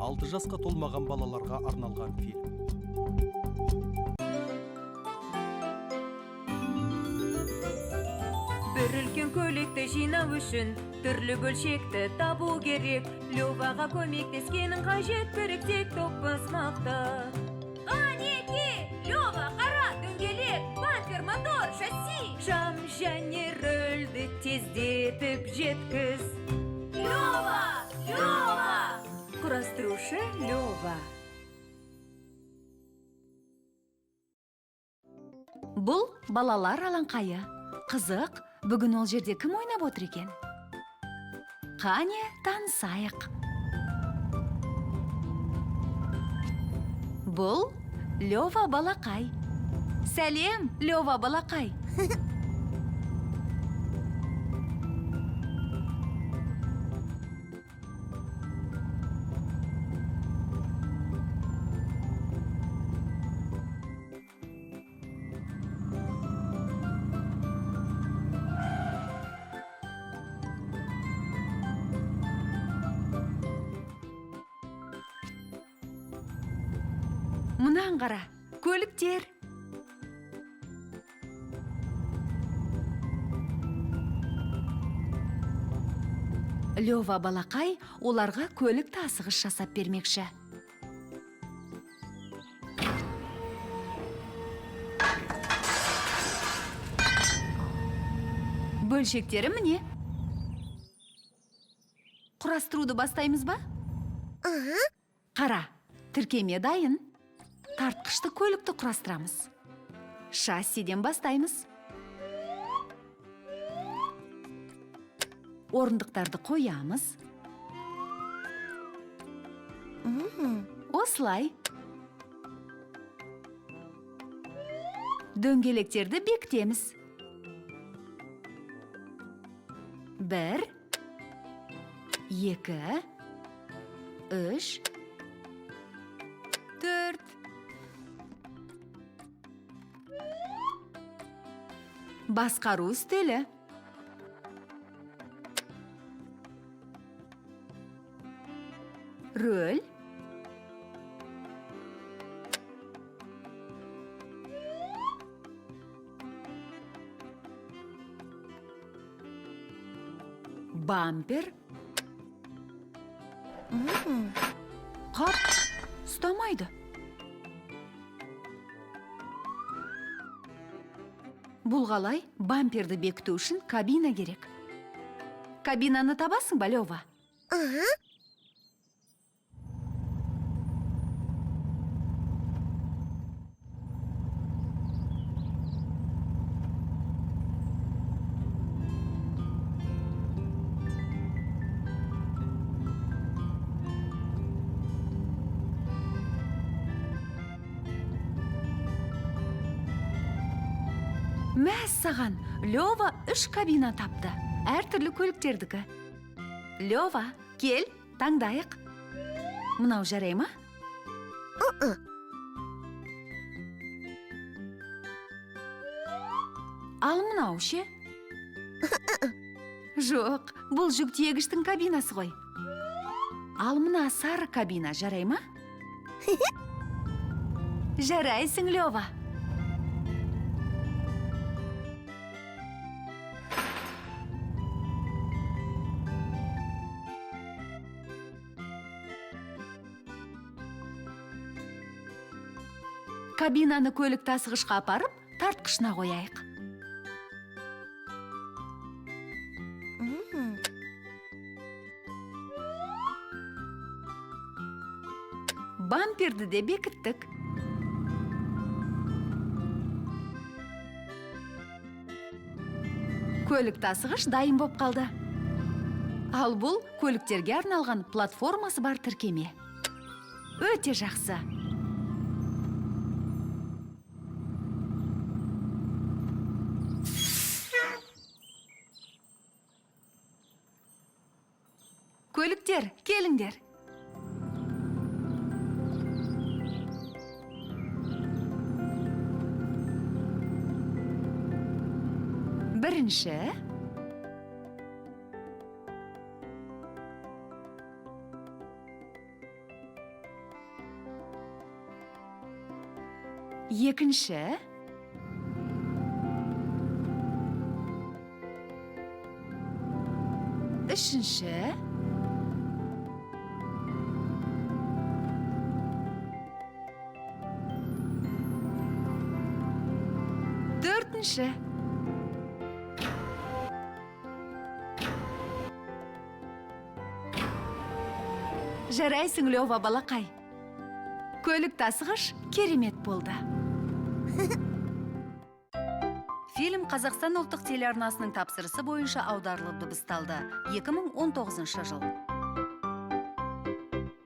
6 жасқа толмаған балаларға арналған фильм. Бір үлкен көлікті жинау үшін түрлі бөлшекті табу керек. Леваға көмектескенің қажет, біріктек топпыз мықты. Қанеки, Лева, қара, дөңгелек, бампер, мотор, шасси. Шам және рөлді тездетіп жеткіз. Лева, Лева! Құрастырушы Лева. Бұл балалар алаңқайы. Қызық, бүгін ол жерде кім ойнап отыр екен? Қане, танысайық. Бұл Лева балақай. Сәлем, Лева балақай. Мынаны қара, көліктер. Лева балақай оларға көлік тасығыш жасап бермекші. Бөлшектері міне. Құрастыруды бастаймыз ба? Қара, тіркеме дайын. Тартқышты көлікті құрастырамыз. Шассиден бастаймыз. Орындықтарды қоямыз. Осылай. Дөңгелектерді бекітеміз. 1, 2, 3, 4. Басқару үстелі. Рөл. Бампер. Қап, ұстамайды. Бұл қалай? Бамперді бекіту үшін кабина керек. Кабинаны табасың ба, Лева? Мәссаған, Лева 3 кабина тапты. Әртүрлі көліктердікі. Лева, кел, таңдайық. Мынау жарай ма? Ал мынау ше? Жоқ, бұл жүк тиегіштің кабинасы ғой. Ал мына сары кабина жарай ма? Жарайсың, Лева. Кабинаны көлік тасығышқа апарып, тартқышына қояйық. Бамперді де бекіттік. Көлік тасығыш дайын боп қалды. Ал бұл көліктерге арналған платформасы бар тіркеме. Өте жақсы. Көліктер, келіңдер. Бірінші. Екінші. Үшінші. Төртінші. Жарайсың, Лева балақай. Көлік тасығыш керемет болды. Фильм Қазақстан ұлттық телеарнасының тапсырысы бойынша аударылып дыбысталды. 2019 жыл.